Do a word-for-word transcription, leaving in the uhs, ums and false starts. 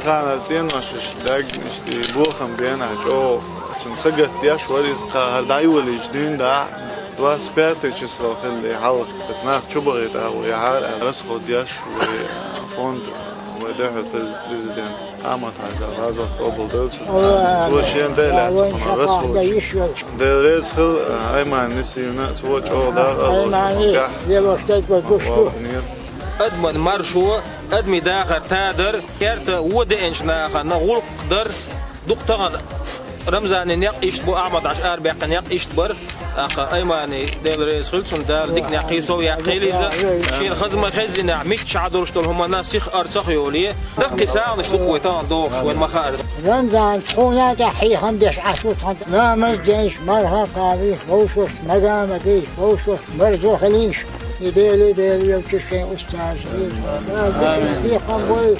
Ханара цӀенош иштта дагна, иштта бохам бена чӀогӀа. Цунна сагатдеш вара иза, кхы хӀара дӀайолийча дийнахьа, двадцать пятое число хилла хьалха, аса нах чубахийта ву яхьара, расход деш вай фонд, вай дехьа през-, президент Ахьмад-Хьажа, Дала къобал дойла цун. Цо шен Дала лаьцна расход. Дела реза хила, Аймани Нисиевна, цо чӀогӀа дагӀа а лоша. Адаман маршо, адамий дахар тадар, керта вон деанча нахана гӀулакх дар, дукха тахана Рамзана некъ иштта бу, Ахьмад-Хьажа арабаьккха некъ иштта бар. ТӀаккха Аймани, Дела реза хила цунна, Дала дика некъ хьийсо яьккхийла иза. Шена хаза ма хеззинехь, мичча Ӏа долуш долу хӀуманна сих ара ца хьоле. Даккхий сагӀанаш ду-кх вай тахана догӀуш, вайна ма хаара. Рамзан, тхуна тӀехь хьехам деш Ӏаш ву тхан. Ламаз деш, марха кхавийша, вовшашца нагама дийша, вовшашца марзо хилийша. И Дела, Дела велча шайн устаза. Амин. Хьехам бой.